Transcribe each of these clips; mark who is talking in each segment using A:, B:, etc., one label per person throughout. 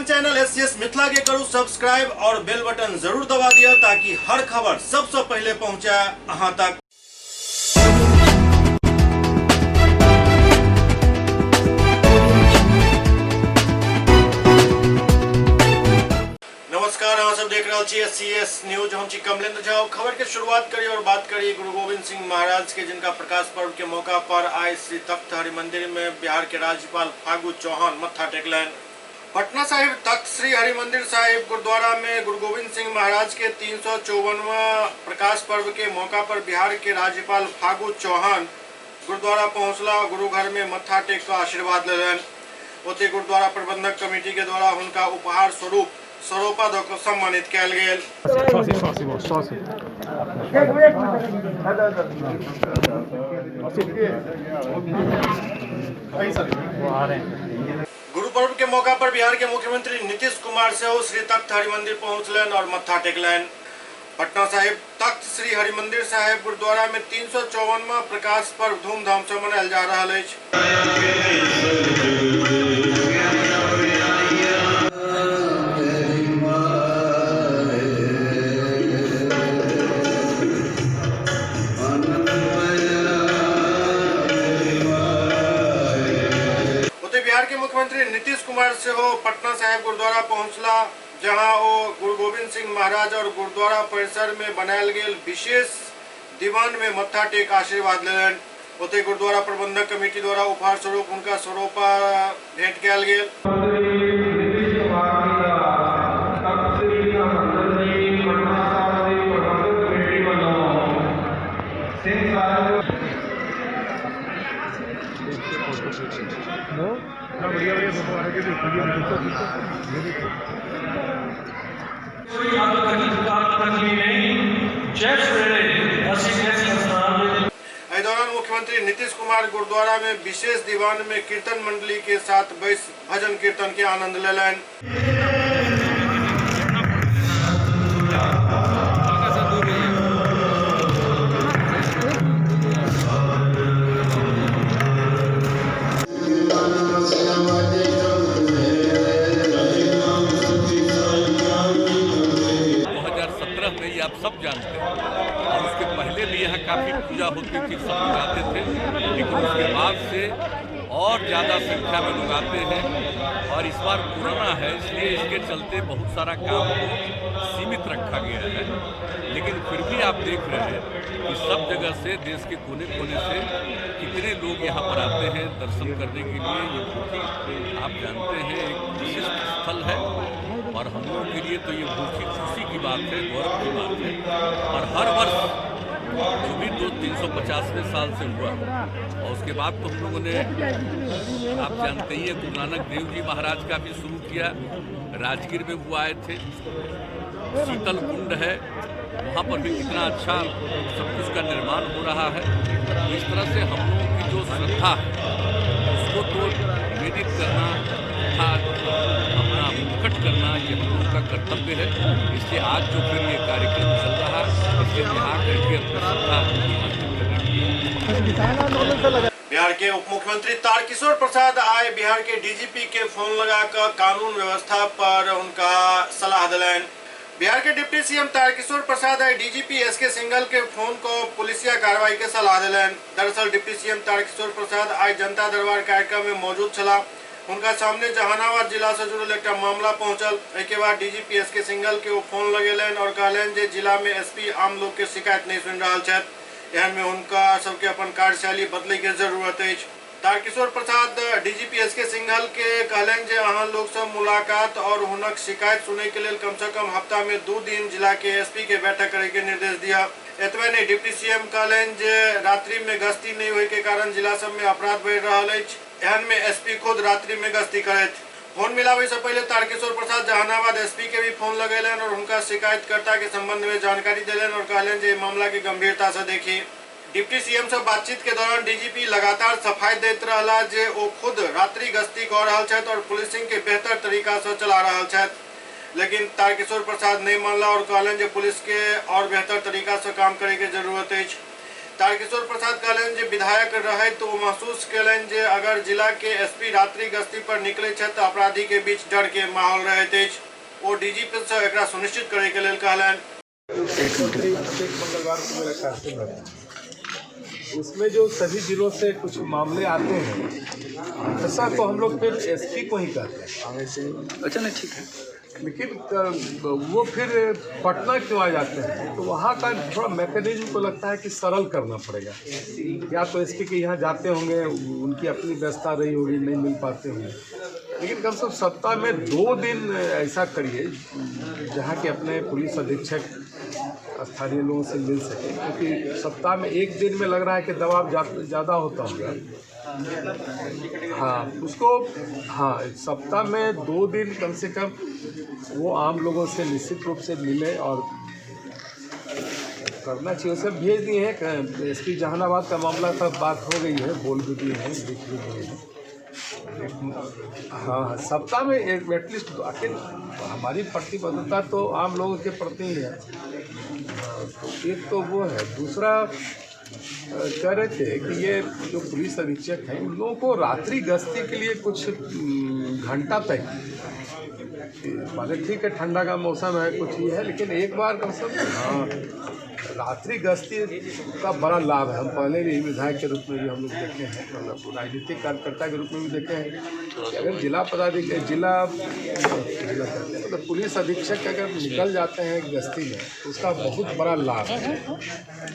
A: अपन channel SCS Mithila के करू सब्सक्राइब और बेल बटन जरूर दबा दिया ताकि हर खबर सबसे पहले पहुंचे अहां तक। नमस्कार, अहाँ सब देख रहल छी एससीएस न्यूज। हम छी कमलेंद्र झा। खबर के शुरुआत करी और बात करी गुरु गोविंद सिंह महाराज के, जिनका प्रकाश पर्व के मौका पर आइ श्री तख्त हरिमंदिर में बिहार के राज्यपाल फागू चौहान मत्था टेकलनि। पटना साहिब तख्त श्री हरिमंदिर साहिब गुरुद्वारा में गुरु गोविंद सिंह महाराज के 354वां प्रकाश पर्व के मौका पर बिहार के राज्यपाल फागू चौहान गुरुद्वारा पहुंचला और गुरु घर में मत्था टेक कऽ आशीर्वाद लेलनि। ओतहि गुरुद्वारा प्रबंधक कमेटी के द्वारा हुनका उपहार स्वरूप सरोपा दऽ कऽ सम्मानित कयल गेल। गुरु पर्व के मौका पर बिहार के मुख्यमंत्री नीतीश कुमार सेहो श्री तख्त हरिमंदिर पहुंचलनि और मत्था टेकलनि। पटना साहिब तख्त श्री हरिमंदिर साहिब गुरुद्वारा में 354वां प्रकाश पर्व धूमधाम से मनायल जा रहल अछि। ओतहि बिहार के मुख्यमंत्री नीतीश कुमार सेहो पटना साहिब गुरुद्वारा पहुंचला, जहां ओ गुरु गोविंद सिंह महाराज और गुरुद्वारा परिसर में बनायल गेल विशेष दीवान में मत्था टेक आशीर्वाद लेलनि। ओतहि गुरुद्वारा प्रबंधक कमेटी द्वारा उपहार स्वरूप हुनका सरोपा भेंट कयल गेल। एहि दौरान मुख्यमंत्री नीतीश कुमार गुरुद्वारा में विशेष दीवान में कीर्तन मंडली के साथ बैस भजन कीर्तन के आनंद लेलनि।
B: में ये आप सब जानते हैं और उसके पहले भी यहाँ काफ़ी पूजा होती थी, सब लोग आते थे, लेकिन उसके बाद से और ज़्यादा संख्या में लोग आते हैं और इस बार कोरोना है इसलिए इसके चलते बहुत सारा काम को सीमित रखा गया है, लेकिन फिर भी आप देख रहे हैं कि सब जगह से देश के कोने कोने से कितने लोग यहाँ पर आते हैं दर्शन करने के लिए। ये बहुत ही आप जानते हैं एक विशिष्ट स्थल है और हम लोगों के लिए तो ये बहुत ही खुशी की बात है, गौरव की बात है। और हर वर्ष जो भी 350वें साल से हुआ और उसके बाद तो हम लोगों ने आप जानते ही है गुरु नानक देव जी महाराज का भी शुरू किया, राजगीर में वो आए थे, शीतल कुंड है वहाँ पर भी कितना अच्छा सब कुछ का निर्माण हो रहा है। तो इस तरह से हम लोगों की जो श्रद्धा है उसको तो निवेदित करना था, अपना प्रकट करना ये हम लोगों का कर्तव्य है। इसलिए आज जो फिर ये कार्यक्रम चल रहा है इसलिए यहाँ करके अपनी श्रद्धा अर्पित करने के लिए।
A: बिहार के उप मुख्यमंत्री तारकिशोर प्रसाद आए बिहार के डीजीपी के फोन लगाकर कानून व्यवस्था पर उनका सलाह दिलनि। बिहार के डिप्टी सीएम तारकिशोर प्रसाद आए डीजीपी एसके सिंघल के फोन को पुलिसिया कार्रवाई के सलाह दिलनि। दरअसल डिप्टी सीएम तारकिशोर प्रसाद आए जनता दरबार कार्यक्रम में मौजूद छलाह। हुनका सामने जहानाबाद जिला से जुड़ल एकटा मामला पहुंचल। एहिके बाद डीजीपी एसके सिंघल के ओ फोन लगेलनि और कहलनि जे जिला में एसपी आम लोग के शिकायत नहीं सुनि रहल छथि, एहन में हुनका सबके अपन कार्यशैली बदलै के जरूरत अछि। तारकिशोर प्रसाद डीजीपी एसके सिंघल के कहलनि जे अहाँ लोग से मुलाकात और हुनक शिकायत सुनै के लेल कम से कम हफ्ता में 2 दिन जिला के एसपी के बैठक करे के निर्देश दिया। एतबे नहीं, डिप्टी सीएम कहलनि जे रात्रि में गश्ती नहीं होय के कारण जिला सब में अपराध बढ़ि रहल अछि, एहन में एसपी खुद रात्रि में गश्ती करथि। फोन मिलाबै से पहले तारकिशोर प्रसाद जहानाबाद एसपी के भी फोन लगेलनि और हुनका शिकायतकर्ता के संबंध में जानकारी देलनि और कहलनि जे मामला के गंभीरता से देखी। डिप्टी सीएम से बातचीत के दौरान डीजीपी लगातार सफाई दैत रहला जे ओ खुद रात्रि गश्ती कऽ रहल छथि और पुलिसिंग के बेहतर तरीका से चला रहल छथि, लेकिन तारकिशोर प्रसाद नहीं मानला और कहलनि जे पुलिस के और बेहतर तरीका से काम करे के जरूरत अछि। तारकिशोर प्रसाद कहलनि जे विधायक रहैत ओ महसूस केलनि जे अगर जिला के एसपी रात्रि गश्ती पर निकलै छथि तऽ अपराधी के बीच डर के माहौल रहैत अछि। ओ डीजीपी से एकरा सुनिश्चित करे के लेल कहलनि।
C: प्रत्येक मंगलवार को मेरा कार्यक्रम रहता है, उसमें जो सभी जिलों से कुछ मामले आते हैं ऐसा तो हम लोग फिर एसपी को ही कहते हैं।
D: अच्छा नहीं ठीक है,
C: लेकिन वो फिर पटना क्यों आ जाते हैं तो वहाँ का थोड़ा मैकेनिज्म को लगता है कि सरल करना पड़ेगा। या तो एसपी के यहाँ जाते होंगे, उनकी अपनी व्यवस्था रही होगी, नहीं मिल पाते होंगे, लेकिन कम से कम सप्ताह में 2 दिन ऐसा करिए जहाँ के अपने पुलिस अधीक्षक स्थानीय लोगों से मिल सके, क्योंकि सप्ताह में 1 दिन में लग रहा है कि दबाव ज़्यादा होता होगा। हाँ उसको, हाँ सप्ताह में 2 दिन कम से कम वो आम लोगों से निश्चित रूप से मिले और करना चाहिए। सब भेज दिए हैं, एसपी जहानाबाद का मामला था, बात हो गई है, बोल भी दिए हैं, लिख भी दिए हैं। हाँ सप्ताह में एक एटलीस्ट, आखिर हमारी प्रतिबद्धता तो आम लोगों के प्रति ही है। तो एक तो वो है। दूसरा कह रहे थे कि ये जो पुलिस अधीक्षक हैं उन लोगों को रात्रि गश्ती के लिए कुछ घंटा तय, माने ठीक है ठंडा का मौसम है, कुछ ये है, लेकिन एक बार कम से कम हाँ रात्रि गश्ती का बड़ा लाभ है। हम पहले भी विधायक के रूप में भी हम लोग देखे हैं, मतलब राजनीतिक कार्यकर्ता के रूप में भी देखे हैं कि अगर जिला पदाधिकारी जिला जिला मतलब पुलिस अधीक्षक अगर निकल जाते हैं गश्ती में तो उसका बहुत बड़ा लाभ है,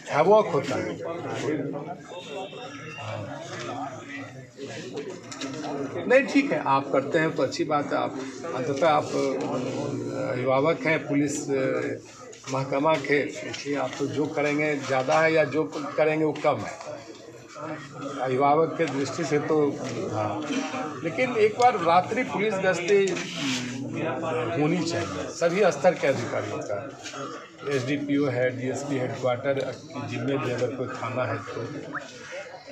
C: हैवॉक होता है। नहीं ठीक है, आप करते हैं तो अच्छी बात है, आप अंततः आप अभिभावक हैं पुलिस महकमा के, इसलिए आप तो जो करेंगे ज़्यादा है या जो करेंगे वो कम है अभिभावक के दृष्टि से तो। हाँ लेकिन एक बार रात्रि पुलिस गश्ती होनी चाहिए सभी स्तर के अधिकारियों का, एसडीपीओ है, डीएसपी हेडक्वार्टर की जिम्मे भी अगर कोई थाना है तो,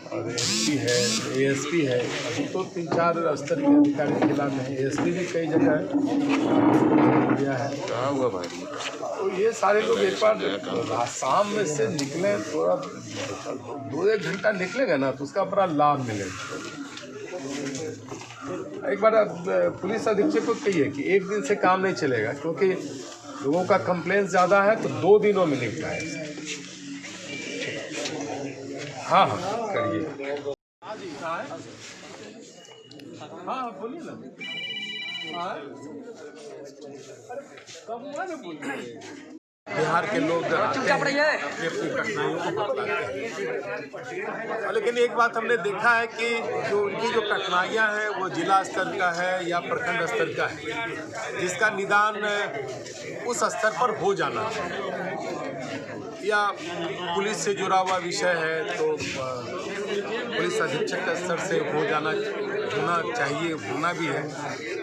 C: और एसपी है, एएसपी है, अभी तो 3-4 स्तर के अधिकारी जिला में है, एएसपी भी कई जगह गया है।
D: कहाँ हुआ भाई?
C: तो ये सारे लोग एक बार शाम में से निकलें, थोड़ा 2-1 घंटा निकलेगा ना तो उसका बड़ा लाभ मिलेगा। एक बार पुलिस अधीक्षक को कहिए कि एक दिन से काम नहीं चलेगा, क्योंकि लोगों का कंप्लेंट ज़्यादा है तो 2 दिनों में निपटा है। हाँ हाँ करिए। हाँ बोलिए ना। कब हुआ ना बोलिए। बिहार के लोग आते हैं, अपनी अपनी कठिनाइयों को बतलाते हैं, लेकिन एक बात हमने देखा है कि जो उनकी जो कठिनाइयाँ हैं वो जिला स्तर का है या प्रखंड स्तर का है, जिसका निदान उस स्तर पर हो जाना है, या पुलिस से जुड़ा हुआ विषय है तो पुलिस अधीक्षक के स्तर से हो जाना होना चाहिए, होना भी है।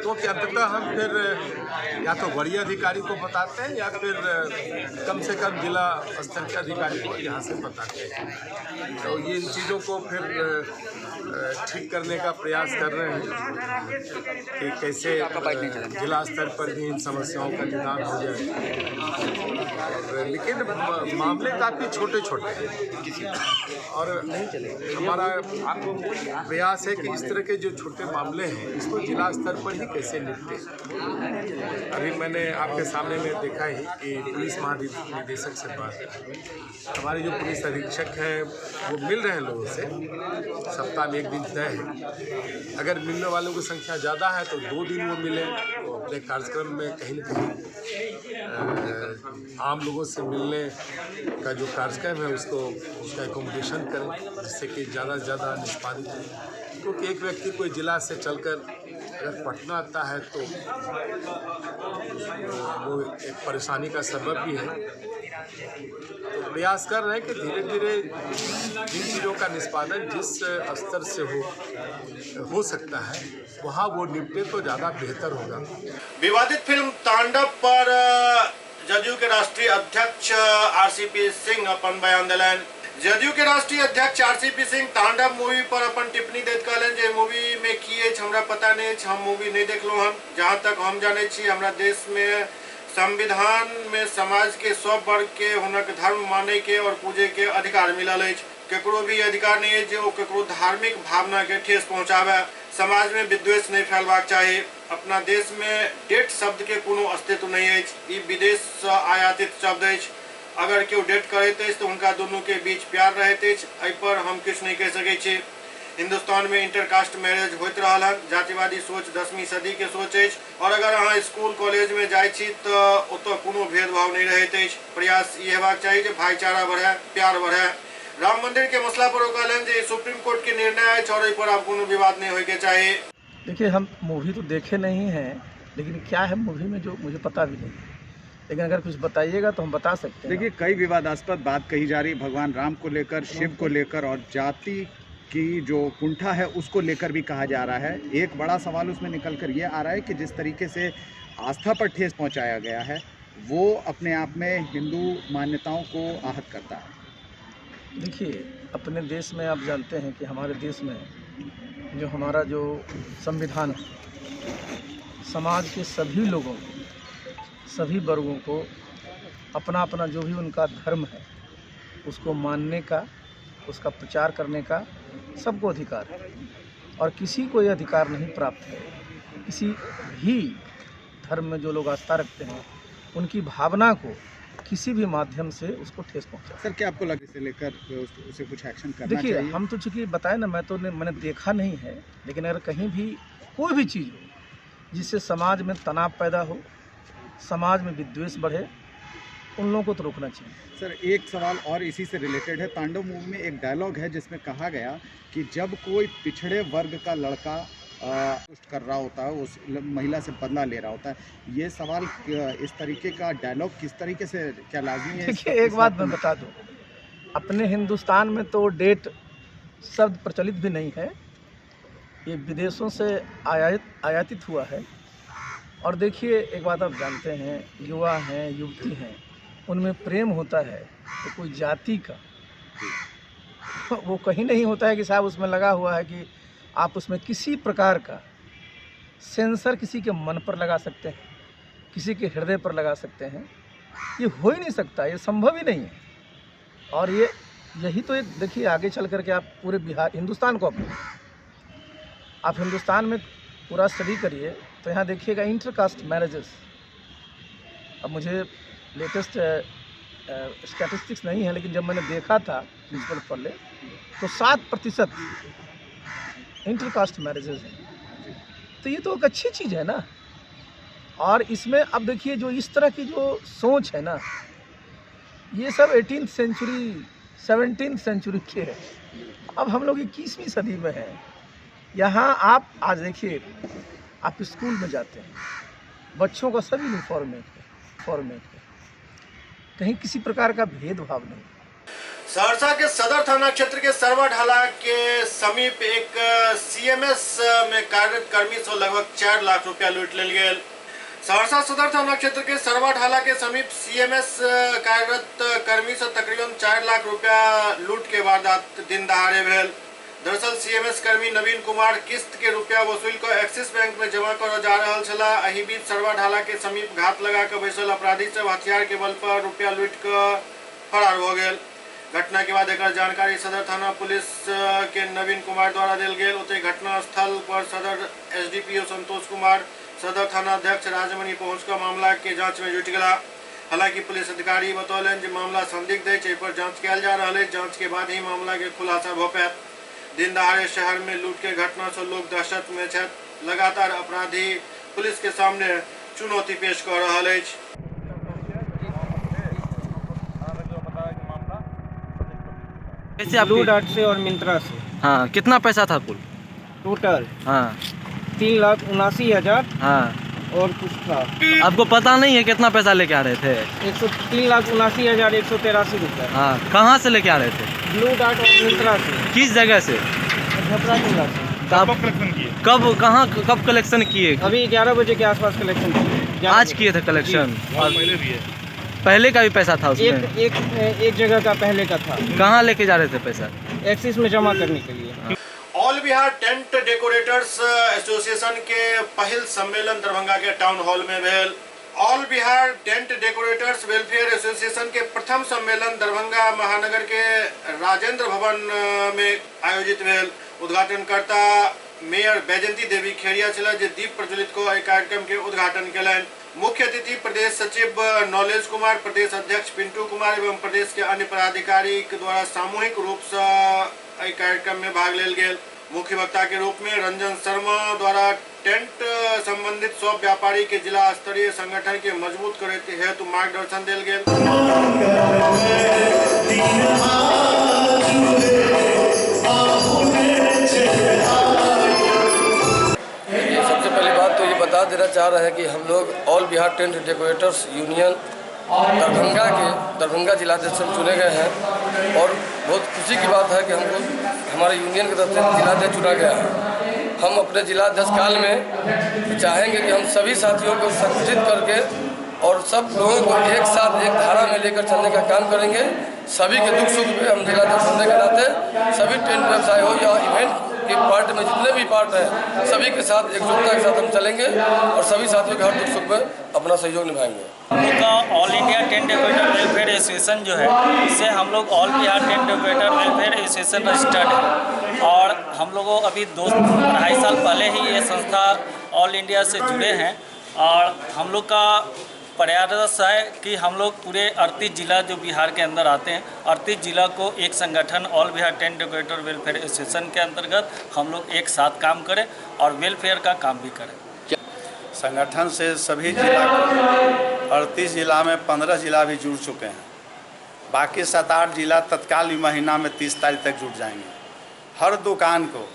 C: तो क्या अंततः हम फिर या तो वरीय अधिकारी को बताते हैं या फिर कम से कम जिला स्तर के अधिकारी को यहाँ से बताते हैं। तो ये इन चीज़ों को फिर ठीक करने का प्रयास कर रहे हैं कि कैसे जिला स्तर पर भी इन समस्याओं का निदान हो जाए। और लेकिन मामले काफ़ी छोटे छोटे हैं और हमारा प्रयास है कि इस तरह के जो छोटे मामले हैं इसको जिला स्तर पर ही कैसे निपटे। अभी मैंने आपके सामने में देखा ही कि पुलिस महानिदेशक से बात, हमारे जो पुलिस अधीक्षक हैं वो मिल रहे हैं लोगों से, सप्ताह में 1 दिन तय है। अगर मिलने वालों की संख्या ज़्यादा है तो 2 दिन वो मिले, तो अपने कार्यक्रम में कहीं न कहीं आम लोगों से मिलने का जो कार्यक्रम है उसको उसका एकोमोडेशन करें, जिससे कि ज़्यादा से ज़्यादा निष्पादित हो। क्योंकि एक व्यक्ति कोई ज़िला से चलकर अगर पटना आता है तो वो एक परेशानी का सबब भी है। तो प्रयास कर रहे हैं कि धीरे धीरे जिन चीज़ों का निष्पादन जिस स्तर से हो सकता है वहाँ वो निपटे तो ज़्यादा बेहतर होगा।
A: विवादित फिल्म तांडव पर जदयू के राष्ट्रीय अध्यक्ष आरसीपी सिंह अपन बयान दिलनि। जदयू के राष्ट्रीय अध्यक्ष आरसीपी सिंह तांडव मूवी पर अपन टिप्पणी दैत कहलनि जे मूवी में की अछि हमरा पता नहीं अछि, हम मूवी नहीं देखलहुँ हन। जहाँ तक हम जानै छी हमरा देश में संविधान में समाज के सब वर्ग के हुनक धर्म माने के और पूजे के अधिकार मिलल अछि। केकरो भी अधिकार नहीं है जे ओ केकरो धार्मिक भावना के ठेस पहुंचावे। समाज में विद्वेष नहीं फैलबाक चाही। अपना देश में डेट शब्द के कोनो अस्तित्व नहीं अछि। ई विदेश से आयातित शब्द अछि। अगर केओ डेट करैत अछि तो हुनका दोनों के बीच प्यार रहैत अछि। एहि पर हम किछु नहीं कहि सकै छी। हिंदुस्तान में इंटरकास्ट मैरिज होइत रहल हन। जातिवादी सोच 10वीं सदी के सोच अछि और अगर अहाँ स्कूल कॉलेज में जाइ छी तो ओतऽ कोनो भेदभाव नहीं रहैत अछि। प्रयास ई हेबाक चाही जे भाईचारा बढ़े, प्यार बढ़े। राम मंदिर के मसला पर ओ कहलनि जे सुप्रीम कोर्ट के निर्णय अछि और एहि पर आब कोनो विवाद नहीं होय के चाही।
E: देखिए, हम मूवी तो देखे नहीं हैं, लेकिन क्या है मूवी में जो मुझे पता भी नहीं, लेकिन अगर कुछ बताइएगा तो हम बता सकते हैं।
F: देखिए, कई विवादास्पद बात कही जा रही है भगवान राम को लेकर, शिव को लेकर और जाति की जो कुंठा है उसको लेकर भी कहा जा रहा है। एक बड़ा सवाल उसमें निकल कर ये आ रहा है कि जिस तरीके से आस्था पर ठेस पहुंचाया गया है वो अपने आप में हिंदू मान्यताओं को आहत करता है।
E: देखिए, अपने देश में आप जानते हैं कि हमारे देश में जो हमारा जो संविधान है, समाज के सभी लोगों को, सभी वर्गों को अपना अपना जो भी उनका धर्म है उसको मानने का, उसका प्रचार करने का सबको अधिकार है और किसी को ये अधिकार नहीं प्राप्त है। किसी भी धर्म में जो लोग आस्था रखते हैं उनकी भावना को किसी भी माध्यम से उसको ठेस पहुंचा।
F: सर, क्या आपको लगे इसे लेकर उसे कुछ एक्शन करना
E: देखिए,
F: चाहिए?
E: हम तो चूँकि बताए ना, मैं तो मैंने देखा नहीं है, लेकिन अगर कहीं भी कोई भी चीज़ हो जिससे समाज में तनाव पैदा हो, समाज में विद्वेष बढ़े, उन लोगों को तो रोकना चाहिए।
F: सर, एक सवाल और इसी से रिलेटेड है। तांडव मूवी में एक डायलॉग है जिसमें कहा गया कि जब कोई पिछड़े वर्ग का लड़का कुछ कर रहा होता है, उस महिला से बदला ले रहा होता है। ये सवाल, इस तरीके का डायलॉग किस तरीके से क्या लाजमी है?
E: देखिए, एक बात मैं बता दूं, अपने हिंदुस्तान में तो डेट शब्द प्रचलित भी नहीं है, ये विदेशों से आयातित हुआ है। और देखिए, एक बात आप जानते हैं, युवा हैं, युवती हैं, उनमें प्रेम होता है तो कोई जाति का वो कहीं नहीं होता है कि साहब उसमें लगा हुआ है कि आप उसमें किसी प्रकार का सेंसर किसी के मन पर लगा सकते हैं, किसी के हृदय पर लगा सकते हैं। ये हो ही नहीं सकता, ये संभव ही नहीं है। और ये यही तो एक देखिए, आगे चल करके आप पूरे बिहार, हिंदुस्तान को आप हिंदुस्तान में पूरा स्टडी करिए तो यहाँ देखिएगा इंटरकास्ट मैरिजेस। अब मुझे लेटेस्ट स्टैटिस्टिक्स नहीं है, लेकिन जब मैंने देखा था प्रिंसिपल पढ़ तो 7% इंटरकास्ट मैरिजेस हैं। तो ये तो एक अच्छी चीज़ है ना। और इसमें अब देखिए, जो इस तरह की जो सोच है ना, ये सब 18th century 17th century के है। अब हम लोग 21वीं सदी में हैं। यहाँ आप आज देखिए, आप स्कूल में जाते हैं, बच्चों का सब यूनिफॉर्म है, फॉर्मेट है, कहीं किसी प्रकार का भेदभाव नहीं।
A: सहरसा के सदर थाना क्षेत्र के सरवाढाला के समीप एक सीएमएस में कार्यरत कर्मी से लगभग 4 लाख रुपया लूट लेल गेल। सहरसा सदर थाना क्षेत्र के सरवाढाला के समीप सीएमएस कार्यरत कर्मी से तकरीबन 4 लाख रुपया लूट के वारदात दिन दहाड़े भेल। दरअसल सीएमएस कर्मी नवीन कुमार किस्त के रुपया वसूल कर एक्सिस बैंक में जमा कर जा रहा छला। एहि बीच सरवाढाला के समीप घात लगा कर बैसल अपराधी सब हथियार के बल पर रुपया लूट कर फरार हो गेल। घटना के बाद एक जानकारी सदर थाना पुलिस के नवीन कुमार द्वारा दिल गेल। ओतहि घटना स्थल पर सदर एसडीपीओ संतोष कुमार, सदर थाना अध्यक्ष राजमणि पहुंचकर मामला के जांच में जुट गया। हालांकि पुलिस अधिकारी बतौलनि जे मामला संदिग्ध अछि, एहि पर जांच कयल जा रहल अछि। जांच के बाद ही मामला के खुलासा भ पायत। दिन दहाड़े शहर में लूट के घटना से लोग दहशत में छथि। लगातार अपराधी पुलिस के सामने चुनौती पेश कर रहल अछि।
G: ब्लू डार्ट से और मिंत्रा से।
H: हाँ, कितना पैसा था कुल
G: टोटल?
H: हाँ,
G: 3,79,000।
H: हाँ,
G: और कुछ था।
H: आपको पता नहीं है कितना पैसा लेके आ रहे थे?
G: 3,79,183 रुपये।
H: हाँ, कहाँ से लेके आ रहे थे?
G: ब्लू डार्ट और मिंत्रा से।
H: किस जगह से?
G: झपरा टोला से।
H: कब कहाँ कब कलेक्शन किए?
G: अभी 11 बजे के आसपास कलेक्शन किए।
H: आज किए थे कलेक्शन?
B: पहले भी है,
H: पहले का भी पैसा था उसमें?
G: एक एक जगह का पहले का था।
H: कहाँ लेके जा रहे थे पैसा?
G: एक्सिस में जमा करने के लिए।
A: All Bihar tent decorators association के पहिल सम्मेलन दरभंगा के टाउन हॉल में भेल। All Bihar tent decorators welfare association के प्रथम सम्मेलन दरभंगा महानगर के राजेंद्र भवन में आयोजित भेल। उद्घाटनकर्ता मेयर बैजंती देवी खेड़िया छलाह जे दीप प्रज्वलित कऽ एहि कार्यक्रम के उद्घाटन केलनि। मुख्य अतिथि प्रदेश सचिव नॉलेज कुमार, प्रदेश अध्यक्ष पिंटू कुमार एवं प्रदेश के अन्य पदाधिकारी के द्वारा सामूहिक रूप से एहि कार्यक्रम में भाग लेल गेल। मुख्य वक्ता के रूप में रंजन शर्मा द्वारा टेंट संबंधित सब व्यापारी के जिला स्तरीय संगठन के मजबूत करे हेतु मार्गदर्शन देल गेल।
I: सबसे पहली बात तो ये बता देना चाह रहे हैं कि हम लोग all Bihar tent decorators union Darbhanga के दरभंगा जिलाध्यक्ष हम चुने गए हैं और बहुत खुशी की बात है कि हमको हमारे यूनियन की तरफ से जिलाध्यक्ष चुना गया है। हम अपने जिलाध्यक्ष काल में चाहेंगे कि हम सभी साथियों को संगठित करके और सब लोगों को एक साथ एक धारा में लेकर चलने का काम करेंगे। सभी के दुख सुख में हम जिलाध्यक्ष होने के नाते सभी टेंट व्यवसाय हो या इवेंट के पार्ट में जितने भी पार्ट हैं सभी के साथ एकजुटता के साथ हम चलेंगे और सभी साथियों के हर दुख सुख में अपना सहयोग निभाएंगे।
J: हम लोग का all India tent decorator welfare association जो है इससे हम लोग all Bihar tent decorator welfare association registered है और हम लोगों अभी 2-2.5 साल पहले ही ये संस्था ऑल इंडिया से जुड़े हैं और हम लोग का प्रयास है कि हम लोग पूरे 38 जिला जो बिहार के अंदर आते हैं 38 जिला को एक संगठन all Bihar tent decorator welfare association के अंतर्गत हम लोग एक साथ काम करें और वेलफेयर का काम भी करें।
K: संगठन से सभी जिला को 38 जिला में 15 जिला भी जुड़ चुके हैं, बाकी 7-8 जिला तत्काल ही महीना में 30 तारीख तक जुड़ जाएंगे। हर दुकान को,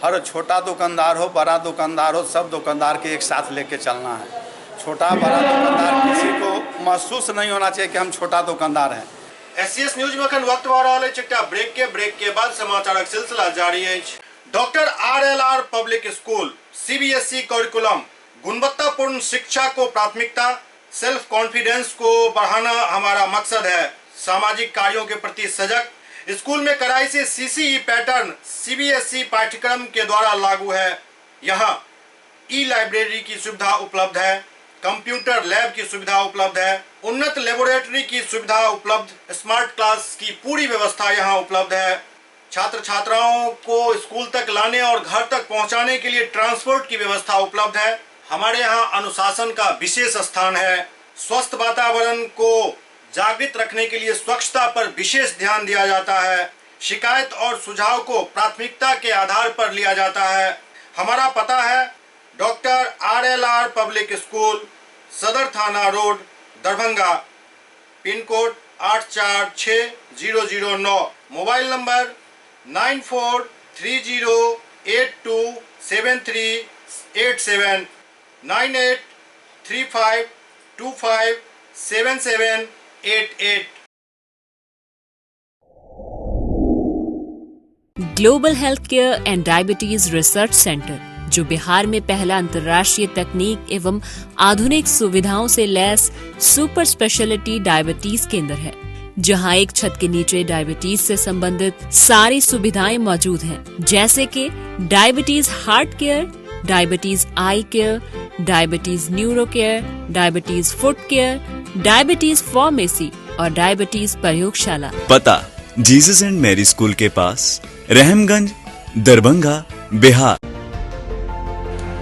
K: हर छोटा दुकानदार हो बड़ा दुकानदार हो, सब दुकानदार के एक साथ लेके चलना है। छोटा बड़ा दुकानदार किसी को महसूस नहीं होना चाहिए कि हम छोटा दुकानदार हैं।
A: एससीएस न्यूज में अखन वक्त भऽ रहल अछि एकटा ब्रेक के बाद समाचारक सिलसिला जारी अछि। Doctor RLR public school CBSE curriculum, गुणवत्तापूर्ण शिक्षा को प्राथमिकता, सेल्फ कॉन्फिडेंस को बढ़ाना हमारा मकसद है। सामाजिक कार्यों के प्रति सजग, स्कूल में कड़ाई से सीसीई पैटर्न सीबीएसई पाठ्यक्रम के द्वारा लागू है। यहाँ ई लाइब्रेरी की सुविधा उपलब्ध है, कंप्यूटर लैब की सुविधा उपलब्ध है, उन्नत लेबोरेटरी की सुविधा उपलब्ध, स्मार्ट क्लास की पूरी व्यवस्था यहाँ उपलब्ध है। छात्र छात्राओं को स्कूल तक लाने और घर तक पहुँचाने के लिए ट्रांसपोर्ट की व्यवस्था उपलब्ध है। हमारे यहाँ अनुशासन का विशेष स्थान है। स्वस्थ वातावरण को जागृत रखने के लिए स्वच्छता पर विशेष ध्यान दिया जाता है। शिकायत और सुझाव को प्राथमिकता के आधार पर लिया जाता है। हमारा पता है doctor RLR public school, Sadar थाना road, Darbhanga, pin code 846009, mobile number 9430827387, 9835257788।
L: Global health care and diabetes research centre, जो बिहार में पहला अंतर्राष्ट्रीय तकनीक एवं आधुनिक सुविधाओं से लैस सुपर स्पेशलिटी डायबिटीज केंद्र है, जहां एक छत के नीचे डायबिटीज से संबंधित सारी सुविधाएं मौजूद हैं, जैसे कि diabetes heart care, diabetes eye care, diabetes neuro care, diabetes foot care, diabetes pharmacy और डायबिटीज प्रयोगशाला।
M: पता जीसस एंड मैरी स्कूल के पास, Rahamganj, Darbhanga, Bihar.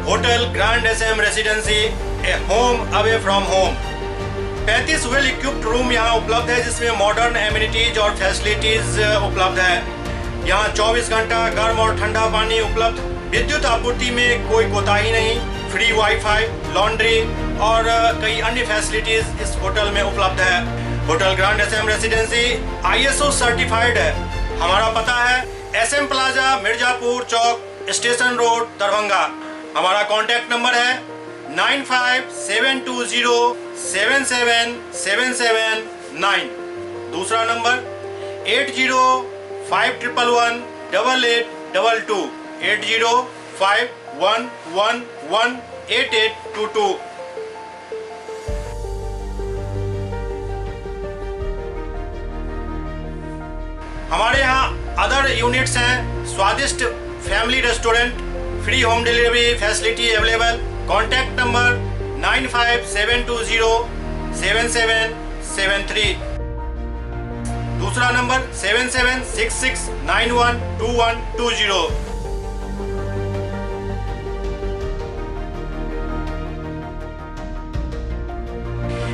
A: Hotel grand SM residency, a home away from home. 35 well equipped room यहाँ उपलब्ध है, जिसमें modern amenities और facilities उपलब्ध है। यहाँ 24 घंटा गर्म और ठंडा पानी उपलब्ध, विद्युत आपूर्ति में कोई कोताही नहीं, फ्री वाईफाई, लॉन्ड्री और कई अन्य फैसिलिटीज इस होटल में उपलब्ध है। Hotel grand SM residency ISO certified है। हमारा पता है SM plaza, Mirzapur Chowk, station road, Darbhanga. हमारा कॉन्टैक्ट नंबर है 9572077779। दूसरा नंबर 8051118822, 8051118822। हमारे यहाँ अदर यूनिट्स हैं, स्वादिष्ट family restaurant, free home delivery facility available. Contact number 95-720-7773। दूसरा नंबर 7766912120।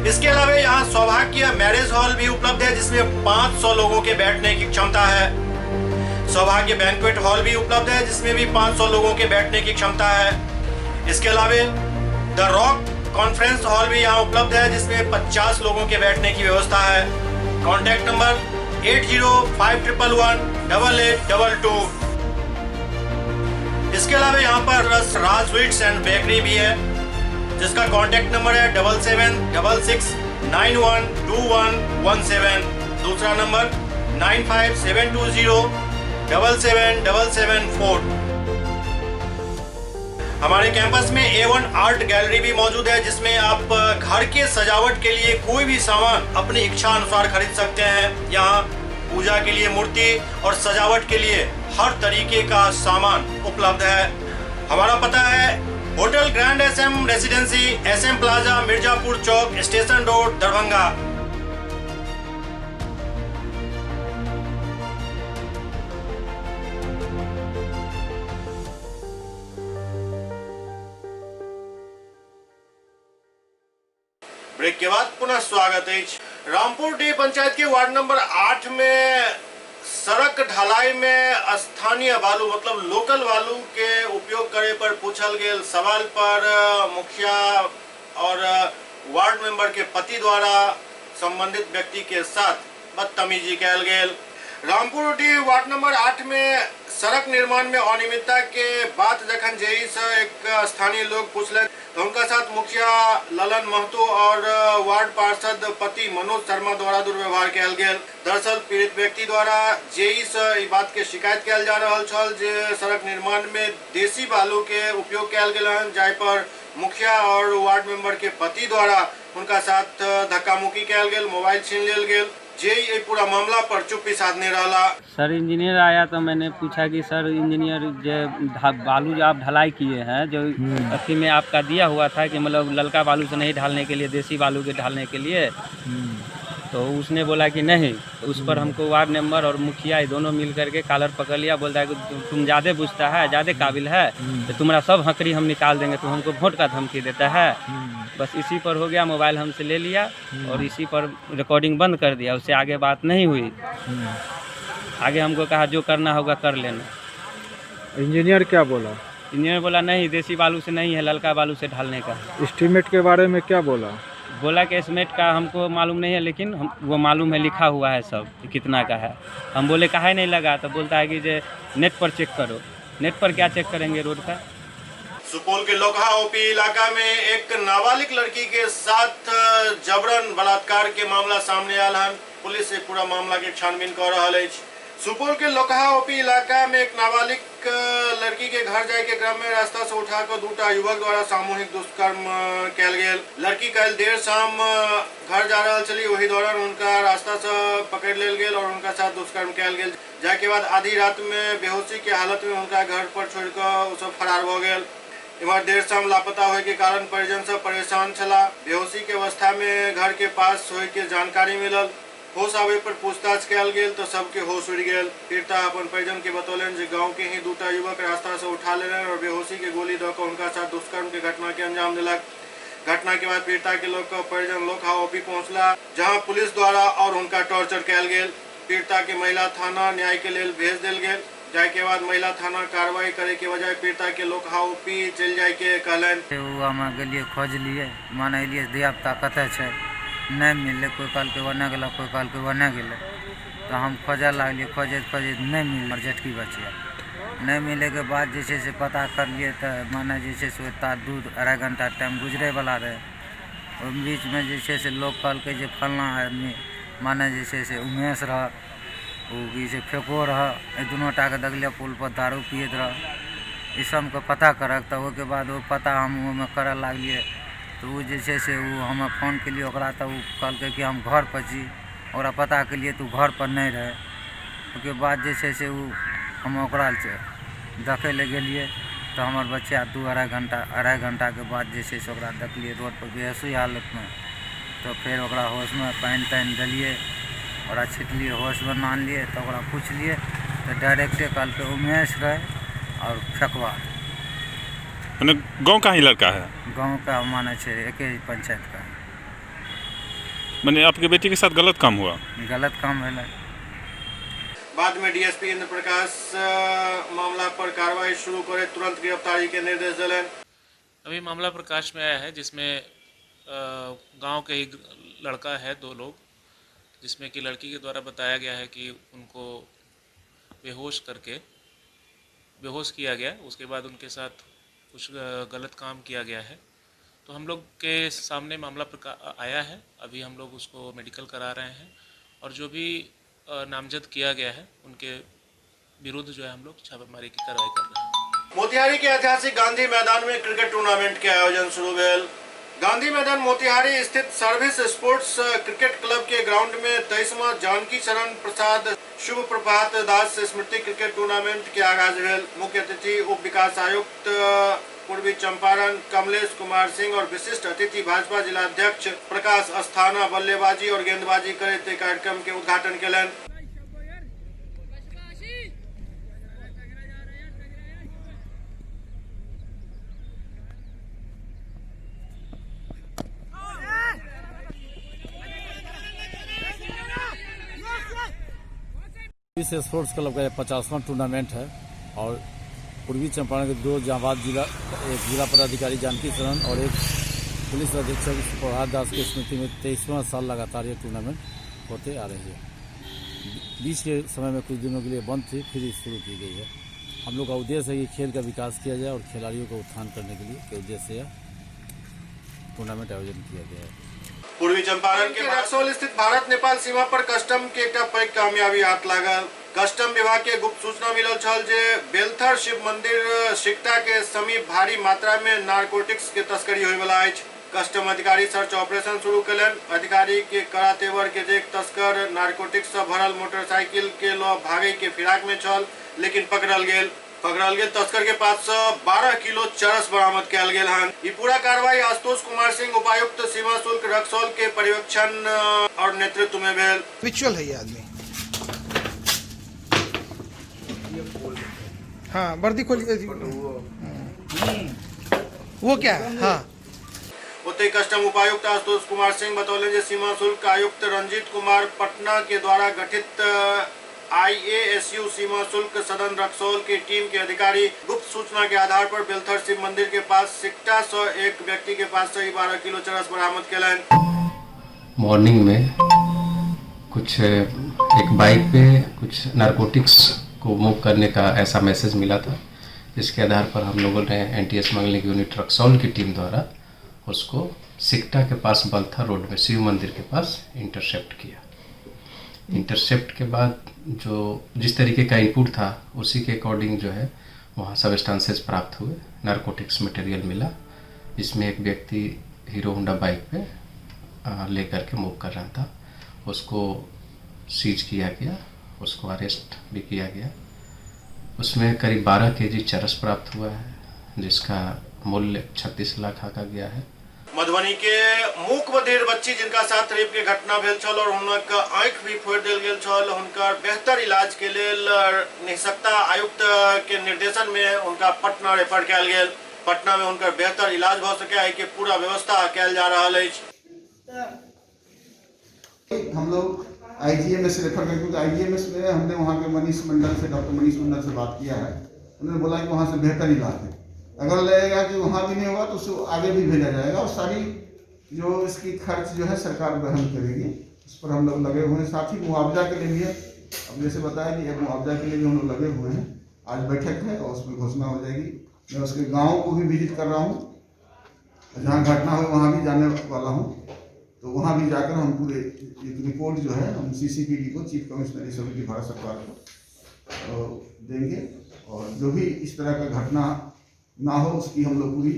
A: इसके अलावा यहाँ सौभाग्य मैरिज हॉल भी उपलब्ध है, जिसमें 500 लोगों के बैठने की क्षमता है। सौभाग्य बैंक्वेट हॉल भी उपलब्ध है, जिसमें भी 500 लोगों के बैठने की क्षमता है। इसके अलावा the rock conference hall भी यहाँ उपलब्ध है, जिसमें 50 लोगों के बैठने की व्यवस्था है। Contact number 8051118822। इसके अलावा यहाँ पर राज स्वीट्स एंड बेकरी भी है, जिसका कॉन्टैक्ट नंबर है 7766912117। दूसरा नंबर 9572077774। हमारे कैंपस में A1 art gallery भी मौजूद है, जिसमें आप घर के सजावट के लिए कोई भी सामान अपनी इच्छा अनुसार खरीद सकते हैं। यहाँ पूजा के लिए मूर्ति और सजावट के लिए हर तरीके का सामान उपलब्ध है। हमारा पता है hotel grand SM residency, SM plaza, Mirzapur Chowk, station road, Darbhanga. Break के बाद पुनः स्वागत है। रामपुर डी पंचायत के वार्ड नंबर 8 में सड़क ढलाई में स्थानीय बालू मतलब लोकल बालू के उपयोग करे पर पूछल गेल सवाल पर मुखिया और वार्ड मेंबर के पति द्वारा संबंधित व्यक्ति के साथ बदतमीजी कयल गेल। रामपुर डी वार्ड नंबर 8 में सड़क निर्माण में अनियमितता के बात जखन जेई से एक स्थानीय लोग पूछलक तो उनका साथ मुखिया ललन महतो और वार्ड पार्षद पति मनोज शर्मा द्वारा दुर्व्यवहार कयल गेल। दरअसल पीड़ित व्यक्ति द्वारा जेई से ई बात के शिकायत कयल जा रहल छल जे सड़क निर्माण में देसी बालू के उपयोग कयल गेल हन, जाहि पर मुखिया और वार्ड मेंबर के पति द्वारा उनका साथ धक्का मुक्की कयल गेल, मोबाइल छीन लेल गेल। जेई एहि पूरा मामला पर चुप्पी साधने रहला।
N: सर इंजीनियर आया तो मैंने पूछा कि सर इंजीनियर जो बालू जो आप ढलाई किए हैं जो अथी में आपका दिया हुआ था कि मतलब ललका बालू से नहीं ढालने के लिए, देसी बालू के ढालने के लिए, तो उसने बोला कि नहीं। तो उस पर हमको वार्ड मेंबर और मुखिया दोनों मिल करके कॉलर पकड़ लिया। बोलता है कि तुम ज़्यादा बुझता है, ज़्यादा काबिल है, तो तुम्हारा सब हकरी हम निकाल देंगे, तुम हमको वोट का धमकी देता है। बस इसी पर हो गया, मोबाइल हमसे ले लिया और इसी पर रिकॉर्डिंग बंद कर दिया। उससे आगे बात नहीं हुई। आगे हमको कहा जो करना होगा कर लेना।
O: इंजीनियर क्या बोला?
N: इंजीनियर बोला नहीं, देसी बालू से नहीं है, ललका बालू से ढालने का।
O: एस्टीमेट के बारे में क्या बोला?
N: बोला कि एस्टीमेट का हमको मालूम नहीं है, लेकिन हम वो मालूम है, लिखा हुआ है सब कितना का है। हम बोले काहे नहीं लगा, तो बोलता है कि जे नेट पर चेक करो। नेट पर क्या चेक करेंगे रोड का?
A: सुपौल के लोकहा ओपी इलाका में एक नाबालिग लड़की के साथ जबरन बलात्कार के मामला सामने आयल हन। पुलिस पूरा मामला के छानबीन कर रहल अछि। सुपौल के लोकहा ओपी इलाका में एक नाबालिग लड़की के घर जाय के क्रम में रास्ता से उठाकर दूटा युवक द्वारा सामूहिक दुष्कर्म कयल गेल। लड़की काल्हि देर शाम घर जा रहल छली, ओहि दौरान उनका रास्ता से पकड़ लेल गेल और उनका साथ दुष्कर्म कयल गेल। जाय के बाद आधी रात में बेहोशी के हालत में उनका घर पर छोड़िकऽ ओ सब फरार भऽ गेल। इम्हर देर शाम लापता होय के कारण परिजन सब परेशान छला। बेहोशी के अवस्था में घर के पास होय के जानकारी मिलल। होश आवे पर पूछताछ कयल गेल तो सबके होश उड़ि गेल। पीड़िता अपन परिजन के बतौलनि जे गांव के ही दूटा युवक रास्ता से उठा लेलनि और बेहोशी के गोली दऽ कऽ हुनका साथ दुष्कर्म के घटना के अंजाम देलक। घटना के बाद पीड़िता के लोग परिजन लोकहा ओपी पहुंचला, जहां पुलिस द्वारा और हुनका टॉर्चर कयल गेल। पीड़िता के महिला थाना न्याय के लेल भेज देल गेल। जाय के बाद महिला थाना कार्रवाई करे के बजाय पीड़िता के लोकहा ओपी चलि जाय के कहलनि।
P: हम गेलियै खोजलियै, माने एलियै धिया पुता कतऽ छै, नहि मिललै। कोइ कहलकै ओन्ने गेलै, कोइ कहलकै ओन्ने गेलै, तऽ हम खोजऽ लागलियै। खोजैत खोजैत नहि मिललै। जेठकी बचिया नहि मिलैके बाद जे छै से पता करलियै तऽ माने जे छै से ओतऽ 2-2.5 घंटा टाइम गुजरैवला रहै। ओहि बीचमे जे छै से लोक कहलकै जे फल्लाँ आदमी माने जे छै से उमेश रह, ओ की छै फेको रह, एहि दुनू टाके देखलियै पुलपर दारू पियैत रह। ई सबके पता करक तऽ ओहिके बाद ओ पता हम ओहिमे करऽ लागलियै। तऽ ओ जे छै से ओ हमे फोन केलियै ओकरा, तऽ ओ कहलकै कि हम घरपर छी। ओकरा पता केलियै तऽ ओ घरपर नहि रहै। ओहिके बाद जे छै से ओ हम ओकरा देखै लए गेलियै। तऽ हमर बच्चा 2-2.5 घंटा 2.5 घंटाके बाद जे छै से ओकरा देखलियै रोड पर बेहोशी हालतमे। तऽ फेर ओकरा होशमे पानि तानि देलियै, ओकरा छिटलियै, होशमे आनलियै। तऽ ओकरा पुछलियै तऽ डायरेक्टे कहलकै उमेश रहे और फेकवा।
Q: माने गांव का ही लड़का है?
P: गांव का माने छै एके पंचायत का।
Q: माने आपके बेटी के साथ गलत काम हुआ?
P: गलत काम भेलै।
A: बाद में डीएसपी इंद्र प्रकाश मामला पर कार्रवाई शुरू करे तुरंत गिरफ्तारी के निर्देश दिलन।
R: अभी मामला प्रकाश में आया है जिसमें गांव के ही लड़का है, 2 लोग, जिसमें कि लड़की के द्वारा बताया गया है कि उनको बेहोश किया गया, उसके बाद उनके साथ कुछ गलत काम किया गया है। तो हम लोग के सामने मामला आया है, अभी हम लोग उसको मेडिकल करा रहे हैं और जो भी नामजद किया गया है उनके विरुद्ध जो है हम लोग छापेमारी की कार्रवाई कर रहे हैं।
A: मोतिहारी के ऐतिहासिक गांधी मैदान में क्रिकेट टूर्नामेंट के आयोजन शुरू भेल। गांधी मैदान मोतिहारी स्थित सर्विस स्पोर्ट्स क्रिकेट क्लब के ग्राउंड में 23वां जानकी शरण प्रसाद शुभ प्रभात दास स्मृति क्रिकेट टूर्नामेंट के आगाज भेल। मुख्य अतिथि उप विकास आयुक्त पूर्वी चंपारण कमलेश कुमार सिंह और विशिष्ट अतिथि भाजपा जिला अध्यक्ष प्रकाश अस्थाना बल्लेबाजी और गेंदबाजी करते कार्यक्रम के उद्घाटन केलनि।
S: इस स्पोर्ट्स क्लब का 50वां टूर्नामेंट है और पूर्वी चंपारण के 2 जांबाज जिला, एक जिला पदाधिकारी जानकी शरण और एक पुलिस अधीक्षक प्रभात दास की स्मृति में 23वां साल लगातार ये टूर्नामेंट होते आ रही है। बीच के समय में कुछ दिनों के लिए बंद थी, फिर शुरू की गई है। हम लोग का उद्देश्य है कि खेल का विकास किया जाए और खिलाड़ियों का उत्थान करने के लिए के उद्देश्य से यह टूर्नामेंट आयोजन किया गया है।
A: पूर्वी चंपारण के रक्सौल स्थित भारत नेपाल सीमा पर कस्टम के एकटा पैघ कामयाबी हाथ लागल। कस्टम विभाग के गुप्त सूचना मिलल छल जे बेलथर शिव मंदिर सिकटा के समीप भारी मात्रा में नारकोटिक्स के तस्करी होयवला अछि। कस्टम अधिकारी सर्च ऑपरेशन शुरू केलनि। अधिकारी के कड़ा तेवर के देख तस्कर नारकोटिक्स से भरल मोटरसाइकिल के ल भागे के फिराक में छल, लेकिन पकड़ल गेल। तस्कर के पास से 12 किलो चरस बरामद कयल गेल हन। ई पूरा कार्रवाई आशुतोष कुमार सिंह उपायुक्त सीमा शुल्क रक्सौल के पर्यवेक्षण और नेतृत्व में भेल।
T: रिचुअल है ये आदमी। हाँ, वर्दी खोल वो क्या है? हाँ।
A: ओतहि कस्टम उपायुक्त आशुतोष कुमार सिंह बतौलनि जे सीमा शुल्क आयुक्त रंजीत कुमार पटना के द्वारा गठित आईएएसयू सीमा शुल्क सदन रक्सौल की टीम के अधिकारी गुप्त सूचना के आधार पर बेलथर शिव मंदिर के पास सिकटा से एक व्यक्ति के पास से 12 किलो चरस बरामद केलनि।
U: मॉर्निंग में कुछ एक बाइक पे कुछ नारकोटिक्स को मूव करने का ऐसा मैसेज मिला था, जिसके आधार पर हम लोगों ने एंटी स्मगलिंग यूनिट रक्सौल की टीम द्वारा उसको सिकटा के पास बलथा रोड में शिव मंदिर के पास इंटरसेप्ट किया। इंटरसेप्ट के बाद जो जिस तरीके का इनपुट था उसी के अकॉर्डिंग जो है वहाँ सबस्टांसेस प्राप्त हुए, नारकोटिक्स मटेरियल मिला, जिसमें एक व्यक्ति हीरो होंडा बाइक पे लेकर के मूव कर रहा था, उसको सीज किया गया, उसको अरेस्ट भी किया गया। उसमें करीब 12 केजी चरस प्राप्त हुआ है, जिसका मूल्य 36 लाख आका गया है।
A: मधुबनी के मूक बधिर बच्ची जिनका साथ रेप के घटना भेल छल और हुनक आँखि भी फोड़ि देल गेल छल, हुनकर बेहतर इलाज के लेल निःशक्ता आयुक्त के निर्देशन में हुनका पटना रेफर कयल गेल। पटना में हुनकर बेहतर इलाज भ सके एहि के पूरा व्यवस्था कयल जा रहल अछि।
V: हम लोग आईजीएमएस रेफर करके, आईजीएमएस में हमने वहाँ के मनीष मंडल से, डॉक्टर मनीष मंडल से बात किया है, उन्होंने बोला कि वहाँ से बेहतर इलाज है। अगर लगेगा कि वहाँ भी नहीं होगा तो उसको आगे भी भेजा जाएगा और सारी जो इसकी खर्च जो है सरकार वहन करेगी, उस पर हम लोग लगे हुए हैं। साथ ही मुआवजा के लिए भी है, अब जैसे बताया कि अब मुआवजा के लिए भी हम लोग लगे हुए हैं। आज बैठक है और उसमें घोषणा हो जाएगी। मैं उसके गाँव को भी विजिट कर रहा हूँ, जहाँ घटना हो वहाँ भी जाने वाला हूँ, तो वहाँ भी जाकर हम पूरे एक रिपोर्ट जो है हम सीसीपीडी को, चीफ कमिश्नर की भारत सरकार को देंगे और जो भी इस तरह का घटना ना हो उसकी हम लोग पूरी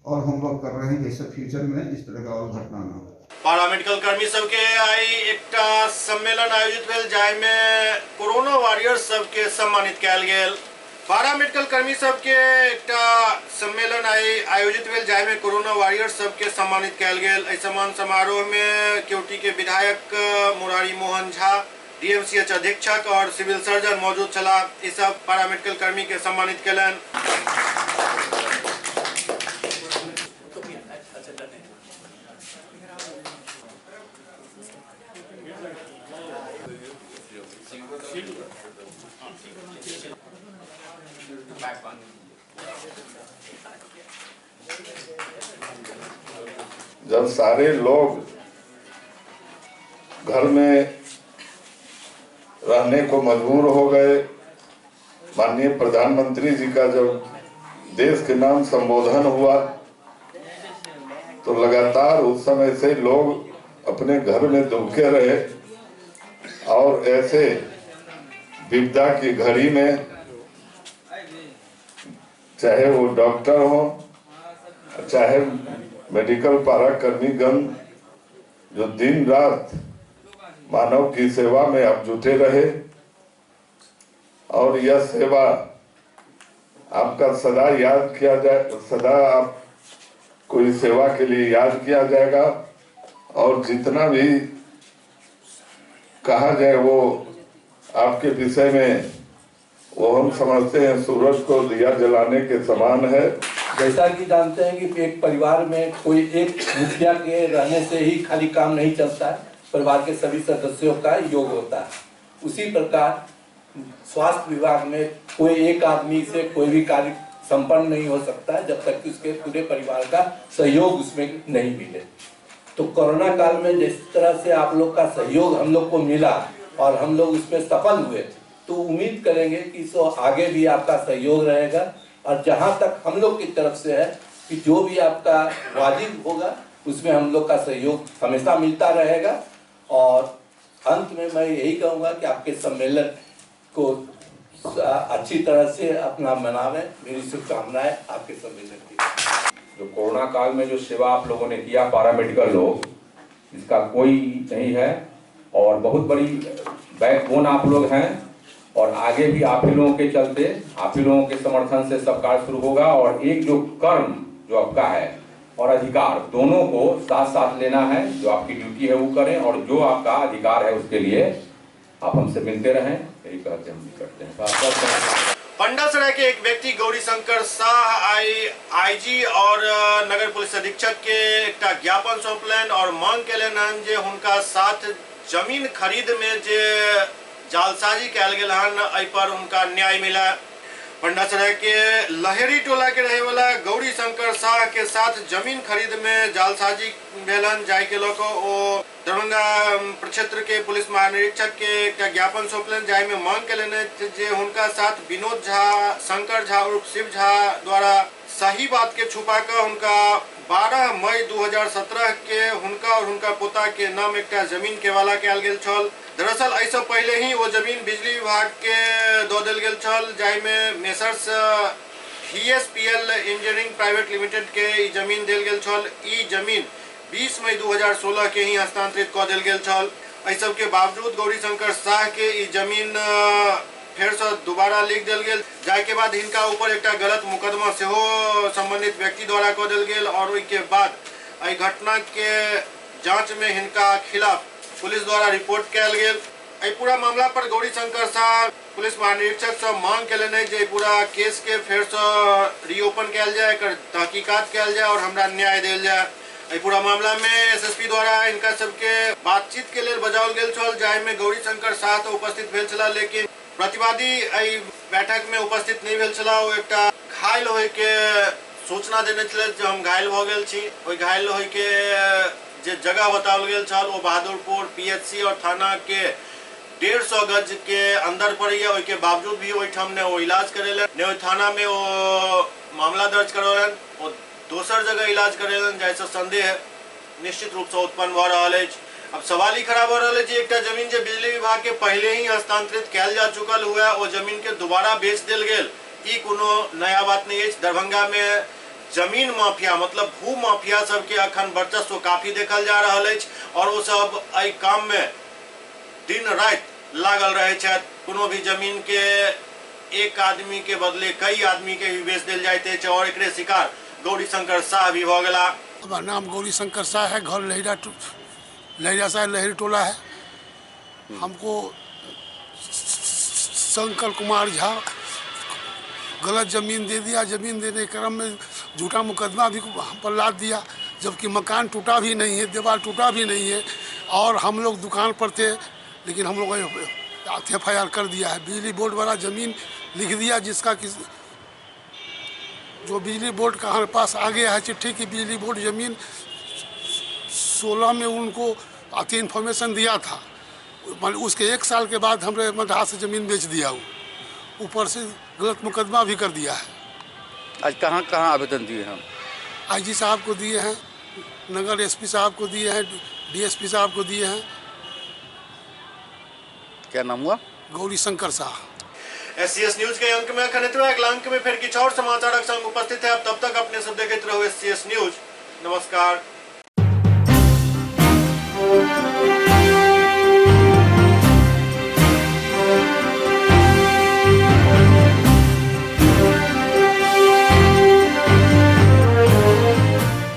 V: और होमवर्क कर रहे हैं, जैसे फ्यूचर में इस तरह का और घटना ना हो।
A: पारामेडिकल कर्मी सबके आई एकटा सम्मेलन आयोजित भेल जाहिमे कोरोना वॉरियर्स सबके सम्मानित कयल गेल। पारा मेडिकल कर्मी सबके एकटा सम्मेलन आयोजित भेल जाहिमे कोरोना वॉरियर्स सबके सम्मानित कयल गेल। एहि सम्मान समारोह में केवटी के विधायक मुरारी मोहन झा, डीएमसीएच अधीक्षक और सिविल सर्जन मौजूद छलाह। ई सब पारा मेडिकल कर्मी के सम्मानित कयलनि।
C: जब सारे लोग घर में रहने को मजबूर हो गए, माननीय प्रधानमंत्री जी का जब देश के नाम संबोधन हुआ तो लगातार उस समय से लोग अपने घर में दुबके रहे और ऐसे विपदा की घड़ी में चाहे वो डॉक्टर हो चाहे मेडिकल पाराकर्मीगण जो दिन रात मानव की सेवा में आप जुटे रहे और यह सेवा आपका सदा याद किया जाए, सदा आपको इस सेवा के लिए याद किया जाएगा और जितना भी कहा जाए वो आपके विषय में वो हम समझते हैं सूरज को दिया जलाने के समान है।
D: जैसा कि जानते हैं कि एक परिवार में कोई एक मुखिया के रहने से ही खाली काम नहीं चलता है, परिवार के सभी सदस्यों का योग होता है। उसी प्रकार स्वास्थ्य विभाग में कोई एक आदमी से कोई भी कार्य संपन्न नहीं हो सकता है जब तक कि उसके पूरे परिवार का सहयोग उसमें नहीं मिले। तो कोरोना काल में जिस तरह से आप लोग का सहयोग हम लोग को मिला और हम लोग उसमें सफल हुए, तो उम्मीद करेंगे कि सो आगे भी आपका सहयोग रहेगा। और जहाँ तक हम लोग की तरफ से है कि जो भी आपका वाजिब होगा उसमें हम लोग का सहयोग हमेशा मिलता रहेगा। और अंत में मैं यही कहूँगा कि आपके सम्मेलन को अच्छी तरह से अपना मनावें, मेरी शुभकामनाएं आपके सम्मेलन की।
W: जो कोरोना काल में जो सेवा आप लोगों ने किया पैरामेडिकल लोग, इसका कोई नहीं है और बहुत बड़ी बैकबोन आप लोग हैं और आगे भी आप ही लोगों के चलते, आप ही लोगों के समर्थन से सब कार्य शुरू होगा। और एक जो कर्म जो आपका है और अधिकार, दोनों को साथ साथ लेना है। जो आपकी ड्यूटी है वो करें और जो आपका अधिकार है उसके लिए आप हमसे मिलते रहें, यही कहते हम करते हैं।
A: पंडासराय के एक व्यक्ति गौरी शंकर शाह आईजी और नगर पुलिस अधीक्षक के एकटा ज्ञापन सौंपलनि और मांग केलनि जे हुनका साथ जमीन खरीद में जे जालसाजी कयल गेल हन एहि पर हुनका न्याय मिला। पंडासराय के लहेरी टोला के रहे वाला गौरी शंकर शाह के साथ जमीन खरीद में जालसाजी भेलन, जाहि के लऽ कऽ ओ दरभंगा प्रक्षेत्र के पुलिस महानिरीक्षक के एकटा ज्ञापन सौंपलनि जाहिमे मांग केलनि जे हुनका साथ विनोद झा, शंकर झा उर्फ शिव झा द्वारा सही बात के छुपा कऽ हुनका 12 मई 2017 के हुनका और हुनका पोता के नाम एकटा जमीन के वाला कयल गेल छल। दरअसल एहिसँ पहिले ही ओ जमीन बिजली विभाग के दऽ देल गेल छल जाहिमे messrs VSPL engineering private limited के ई जमीन देल गेल छल। ई जमीन 20 मई 2016 के ही हस्तांतरित कऽ देल गेल छल। एहि सबके बावजूद गौरी शंकर शाह के ई जमीन फेरसँ दोबारा लिख देल गेल, जाहिके बाद हिनका ऊपर एकटा गलत मुकदमा सेहो संबंधित व्यक्ति द्वारा कऽ देल गेल और ओहिके बाद एहि घटना के जांच में हिनका खिलाफ पुलिस द्वारा रिपोर्ट कयल गेल। एहि पूरा मामला पर गौरी शंकर शाह पुलिस महानिरीक्षक से मांग केलनि जे पूरा केस के फेरसँ रीओपन कयल जाय, एकर तहकीकात कयल जाय और हमरा न्याय देल जाय। एहि पूरा मामला में एसएसपी द्वारा हिनका सबके बातचीत के लेल बजाओल गेल छल जाहिमे गौरी शंकर शाह तो उपस्थित भेल छलाह, लेकिन प्रतिवादी एहि बैठक में उपस्थित नहीं भेल छलाह। ओ एकटा घायल होय के सूचना देने छलै जे हम घायल भऽ गेल छी। ओहि घायल होय के जे जगह बताओल गेल छल ओ बहादुरपुर पीएचसी और थाना के 150 गज के अंदर पड़ैया। ओहिके बावजूद भी ओहिठाम ने ओ इलाज करेलनि, ने ओहि थाना में ओ मामला दर्ज करौलनि, ओ दोसर जगह इलाज करेलनि, जाहिसँ संदेह निश्चित रूपसँ उत्पन्न भऽ रहल अछि। अब सवाल ई खड़ा भऽ रहल अछि एकटा जमीन जे बिजली विभाग के पहले ही हस्तांतरित कयल जा चुकल हुए ओ जमीन के दोबारा बेच देल गेल, ई कोनो नया बात नहीं अछि। दरभंगा में जमीन माफिया मतलब भू माफिया सबके अखन वर्चस्व काफी देखल जा रहल अछि और ओ सब एहि काम में दिन राति लागल रहे छथि। कोनो भी जमीन के एक आदमी के बदले कई आदमी के भी बेच देल जाइत अछि और एकरे शिकार गौरी शंकर शाह भी भ गेला।
B: हमारा नाम गौरी शंकर शाह है, घर लहरिया साहब लहरी टोला है। हमको शंकर कुमार झा गलत जमीन दे दिया। जमीन देने के क्रम में झूठा मुकदमा भी हम पर लाद दिया, जबकि मकान टूटा भी नहीं है, दीवार टूटा भी नहीं है और हम लोग दुकान पर थे, लेकिन हम लोग FIR कर दिया है। बिजली बोर्ड वाला ज़मीन लिख दिया, जिसका कि जो बिजली बोर्ड का हमारे पास आ गया है चिट्ठी कि बिजली बोर्ड ज़मीन 16 में उनको आती इन्फॉर्मेशन दिया था, उसके 1 साल के बाद हमने मदरास से ज़मीन बेच दिया। वो ऊपर से गलत मुकदमा भी कर दिया है।
E: आज कहाँ कहाँ आवेदन दिए हम?
B: IG साहब को दिए हैं, नगर SP साहब को दिए हैं, DSP साहब को दिए हैं।
E: क्या नाम हुआ?
B: गौरी शंकर शाह।
A: SCS news के अंक में अखन एतबे। अगला अंक में फिर किछु और समाचारक संग उपस्थित है। तब तक अपने सब देखैत रहू SCS news. नमस्कार।